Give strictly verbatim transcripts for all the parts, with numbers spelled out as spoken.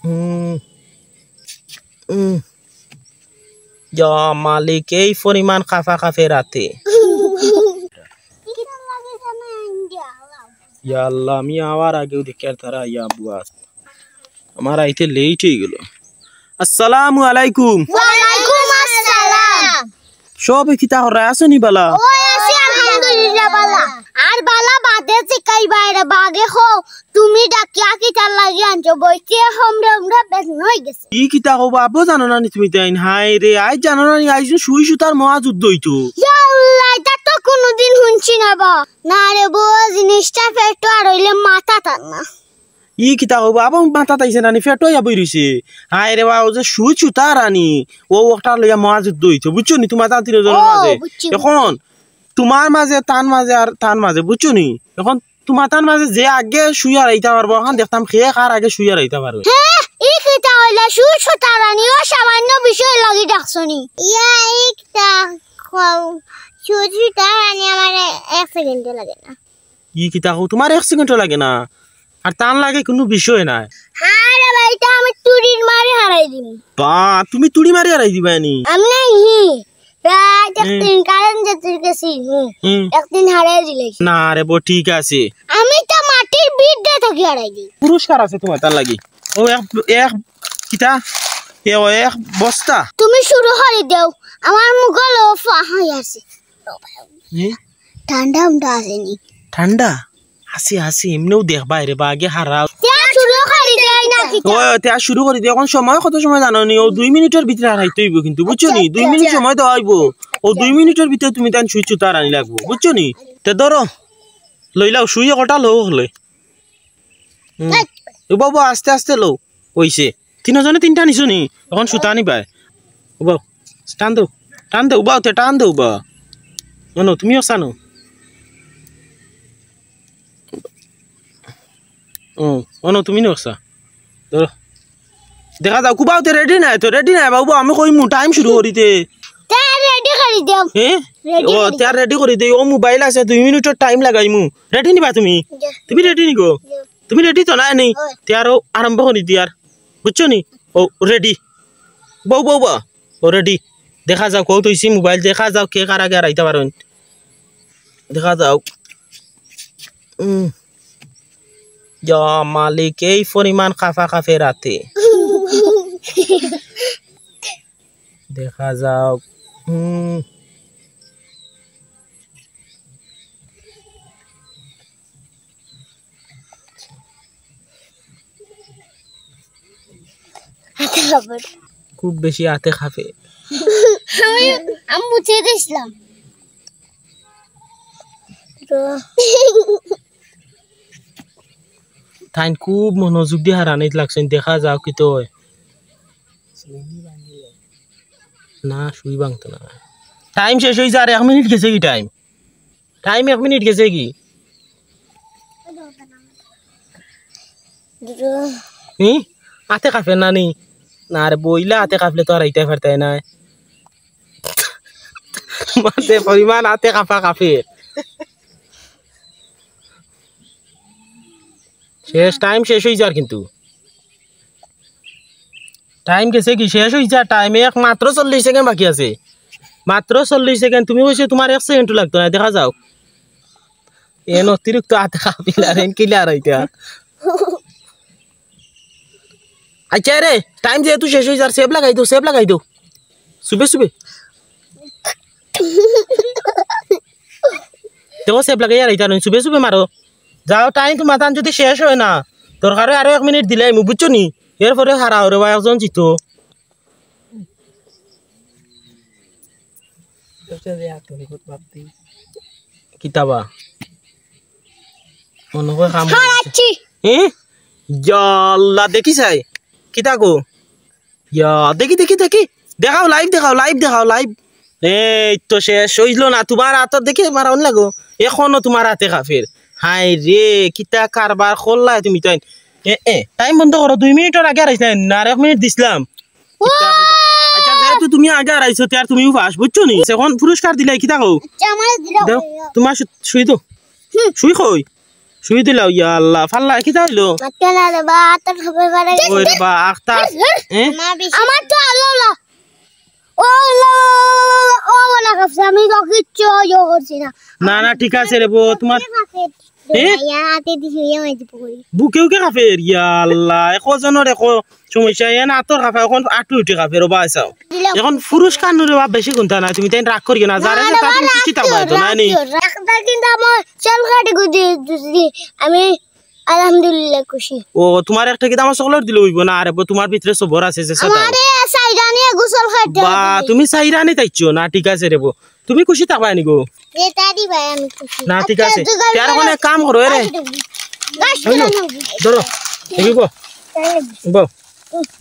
হুম। হুম। ইয়া মালিক, এই পরিমাণ কাফা কাফের আতে। ইয়া আল্লাহ, আমি আওয়ার আগেউ দেখিয়ার তারা আইয়া বুয়াত। আমার আইতে লেইট অইগেলো। আসসালামু আলাইকুম। ওয়ালাইকুম আসসালাম। সবে কিতা কররায়, আছো নি বালা? ওই আছি, আলহামদুলিল্লাহ বালা। আর বালা বাদে জিকাইবায় রে, বাদে কও, তুমি ডাকিয়া কিতার লাগি আনছো? বইতে হমরে হমরে বেদনা অইগেছে। ই কিতা কও বা, আব্বাও জানো না নি তুমি তাইন? হায় রে, আইজ জানো না নি, আইজ সুই সুতার মহা যুদ্ধ অইতো। ইয়া আল্লাহ, ইতা তো কুনুদিন হুনছি না বা। না রে বা, জিনিসটা পেটো আর অইলে মাথাত আয় না। ই কিতা কও বা, আব্বা মাথাত আইছে না নি, পেটো আইয়া বই রইছে। হায় রে বা, অউ যে সুই সুতা আনি, অউ অকটা লইয়া মহা যুদ্ধ অইতো, বুঝছো নি? তুমার তান তিনজনর ও, মাঝে। বুঝছি। অখন তুমার মাঝে, তান মাঝে আর তান মাঝে, বুঝছো নি? অখন তুমার তান মাঝে যে আগে সুই আরাইতা পারবো, অখন দেখতাম কে কার আগে সুই আরাইতা পারবো। হে, ই কিতা কইলা, সুই সুতা আনি, অউ সামান্য বিষয় লাগি ডাকছো নি? ইয়া, ই কিতা কও, সুই সুতা আনি আমার এক সেকেন্ডও লাগে না। ই কিতা কও, তুমার এক সেকেন্ডও লাগে না, আর তান লাগে কুনু বিষয় নায়। হ্যাঁ রে ভাই, ইতা আমি তুড়ির মারি হারাই দিমু। বা, তুমি তুড়ি মারি হারাই দিবায় নি? আমি না, হি। রাইত হুম। একদিন কারেন্ট যেতে গেছি, হুম। হুম। একদিন হারাই দিলে। না রে বা, ঠিক আছে। আমি তো মাটির ভিতরে থাকি হারাই দিই। পুরস্কার আছে তুমার তার লাগি। অউ এক, এক, কিতা? এ, অউ এক বস্তা। তুমি শুরু করি দেও। আমার মুখো লো ফাঁক অই আছে। এ? ঠান্ডা উন্ডা আছে নি? ঠান্ডা? আছে, আছে, এমনেউ দেখবায় রে বা, আগে হারাও। তে আর শুরু করি দেই না কিতা? ও, তে আর শুরু করি দেই। অখন সময় কত সময় জানো নি? অউ দুই মিনিটর ভিতরে হারাইতে অইবো কিন্তু, বুঝছো নি? আচ্ছা, দুই মিনিট আচ্ছা। সময় দেওয়া অইবো। অউ দুই মিনিটর ভিতরে তুমি তান সুই সুতা আনি লাগবো, বুঝছো নি? তে ধরো, লইলাও, সুই একটা লও হকলে। হুম। এই। উবাও, উবাও, আস্তে আস্তে লও। অইছে। তিনজনে তিনটা নিছো নি? অখন সুতা আনিবায়। উবাও। টান দেও। টান দেও, উবাও, তে টান দেও, উবাও। অনো, তুমিও আনো। ও, অনো, তুমি নিও আছা। ধরো। দেখা যাউক, উবাও, তে রেডি নায় তো, রেডি নায়, বাবু, আমি কইমু, টাইম শুরু করিতে। তে রেডি করি দেও। হে? রেডি ও, করি তে আর রেডি করি দেই, অউ মোবাইল আছে, দুই মিনিটর টাইম লাগাইমু। রেডি নি বা তুমি? জি। তুমি রেডি নি গো? জি। তুমি রেডি তো নায় নি? ওই। তে আরো আরম্ভ করি দি আর। বুঝছো নি? ও, রেডি। বউ, বউ, বউ। ও, রেডি। দেখা যাউক, কও তো ইসি মোবাইল, দেখা যাউক কে কার আগে আরাইতা পারইন। দেখা যাউক। উম। ইয়া মালিক, এই পরিমাণ কাফা কাফের আতে। দেখা যাউক। উম। আতে কাফে। খুব বেশি আতে কাফে। আমি, আমি মুছে দিছিলাম। তো তাইন খুব মনোযোগ দি হারানিত লাগছইন, দেখা যাউক কিতা অয়। না, সুই ভাঙতো না। টাইম শেষ অই যার, এক মিনিট গেছে কি টাইম? টাইম এক মিনিট গেছে কি? হুম? আতে কাফের না নি? না রে, বইলা আতে কাফলে তো হারাইতায় পারতায় নায়। মাতে পরিমাণ আতে কাফা কাফের। শেষ, টাইম শেষ অই যার কিন্তু। টাইম গেছে কি, শেষ অই যার টাইম, এক মাত্র চল্লিশ সেকেন্ড বাকি আছে, মাত্র চল্লিশ সেকেন্ড। তুমি কইছো তুমার এক সেকেন্ডও লাগতো নায়, দেখা যাউক। এন অতিরিক্ত আতে কাফিলার, এন কিলার ইটা। আচ্ছা রে, টাইম যেহেতু শেষ অই যার, সেভ লাগাই দেও, সেভ লাগাই দেও। চুপে চুপে। দেখো, সেভ লাগাই আর ইটা নয়, চুপে চুপে মারো। যাও, টাইম তুমার তান যদি শেষ অয় না, দরকার অয় আরো এক মিনিট দিলাইমু, বুঝছো নি? এরপরে হারাও রে বা, একজন জিতো। কিতা বা? মনে হয় কাম হারাচ্ছি। এ? ইয়া আল্লাহ, দেখি চাই। কিতা গো? ইয়া, দেখি, দেখি, দেখি। দেখাও, লাইভ দেখাও, লাইভ দেখাও, লাইভ। এই তো শেষ অইলো না, তুমার আতর দেখি মারা অন লাগো। এখনো তুমার আতে কাফের। হায় রে, কিতা কারবার করলায় তুমি তাইন। এ, এ, টাইম বন্ধ করো, দুই মিনিটর আগে হারাইছলায়, না আর এক মিনিট দিছলাম। আচ্ছা, যেহেতু তুমি আগে হারাইছো, তে আর তুমিও ফার্স্ট, বুঝছো নি? এখন পুরস্কার দিলাই, কিতা কও? আচ্ছা, আমারে দিলাও। দেও, তুমার সু-, সুই দেও। হুম। সুই কই? শুই দিলাও, ইয়া আল্লাহ, ফাল্লা, কিতা অইলো? মাততো না রে বা, আতর খাবার পারে। ওই রে বা, আখতা। আমার তো আল্লাহ আল্লাহ। ও আল্লাহ, ও আল্লাহ, কাঁপছে, আমি তো কিচ্ছু ইয়ে করছি না। না, না, ঠিক আছে রে বো, তোমার এ? ইয়া, আতে দিছি, ইয়া, মাইজি পুকুরি। বুকে উকে কাঁপের, ইয়া আল্লাহ, এ কজনর এ ক-, সমস্যা, এ না আতর কাঁপা, এখন আটু উঠে কাঁপের, ও বা চাও। দিলে এখন পুরুষ কান্নুরে বা বেশি গুনতা না, তুমি তাই রাগ করিও না, যারা না, যে তা না, তুমি খুশি থাকবা তো, না নি? রাগ, রাগ, রাগ, কিন্তু আমার চুল কাটি গুজি, গুজি, আমি আলহামদুলিল্লাহ খুশি। ও, তোমার একটা কিতা আমার চকলেট দিলে অইবো না? আরে বো, তোমার ভিতরে সবর আছে, যে সাদা। আমারে সাইরানি গোসল খাইতে বা, হবে। তুমি সাইরানি তাইছো না, ঠিক আছে রে বো। তুমি খুশি থাকবা নি গো? এটা দি ভাই, আমি খুশি। না, ঠিক আচ্ছা, আছে। দুগা তে আর কোনো এক কাম করো, এ রে। গাছ হইলো? ধরো। এই গো। বো।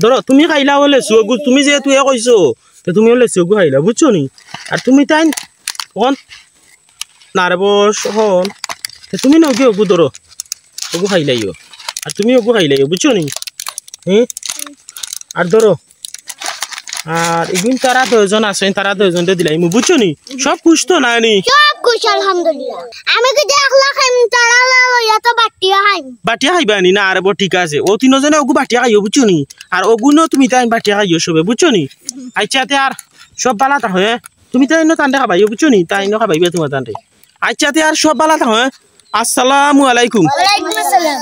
ধরো, তুমি খাইলা অইলে সুগু, তুমি যেহেতু এ কইছো, তো তুমি অইলে সুগু খাইলা, বুঝছো নি? আর তুমি তাই কোন না রে বস, হন। তে তুমি নগি অগু ধরো। অগু খাইলাইও। আর তুমি অগু খাইলাইও, বুঝছো নি? হুম? আর ধরো। আর এগুন তারা দুইজন আছে, তারা দুইজনরে দিলাইমু, বুঝছো নি? সব খুশ তো না নি? সব খুশ, আলহামদুলিল্লাহ। আমি কি যে একলা খাইম, তারা লইয়া তো বাটিয়া খাইম। বাটিয়া খাইবা নি? না, আরে বো, ঠিক আছে। ও তিনজনে অগু বাটিয়া খাইও, বুঝছো নি? আর অগুনও তুমি তাই বাটিয়া খাইও সবে, বুঝছো নি? আচ্ছা, তে আর সব বালা তা হয়। তুমি তাই ইনো তানরে খাবাইও, বুঝছো নি? তাই ইনো খাবাইবে তোমার তানরে। আচ্ছা, তে আর সব বালা থাকো, হ্যাঁ? আসসালামু আলাইকুম। ওয়ালাইকুম আসসালাম।